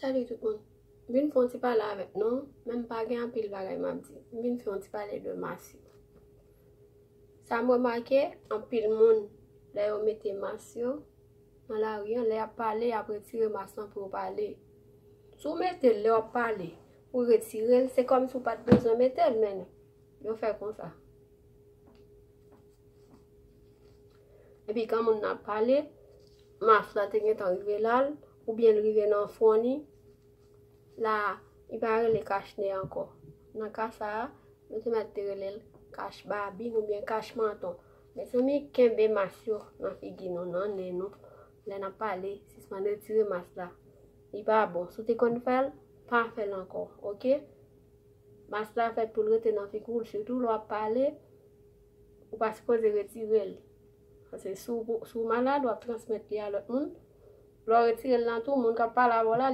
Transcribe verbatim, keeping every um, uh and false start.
Salut tout moun. M vin fè yon ti pale avèk nou, men m pa gen anpil bagay m ap di. M vin fè yon ti pale de mas yo. Sa m remake, anpil moun, lè yo mete mas yo nan lari an, lè y ap pale, y ap retire mas lan pou yo pale. Si w mete l lè w ap pale, ou retire l, se kòmsi w pa t bezwen mete l, men yo fè konsa. Epi kan moun nan ap pale, mas la te gentan rive la l, oubyen l rive nan fwon li, la, li pa rele kach ne ankò. Nan ka sa a, nou te mèt te rele l kach babin oubyen kach manton. Mezanmi, kenbe mas yo nan figi nou, nan nen nou. Lè n ap pale, sispann retire mas la. Li pa bon. Si w te konn fè l, pa fè l ankò, oke? Mas la fèt pou l rete nan figi w, sitou lè w ap pale, ou pa sipoze retire l. Paske si w, si w malad, w ap transmèt li a lòt moun. Lè w retire l nan tou, moun k ap pale avè w la,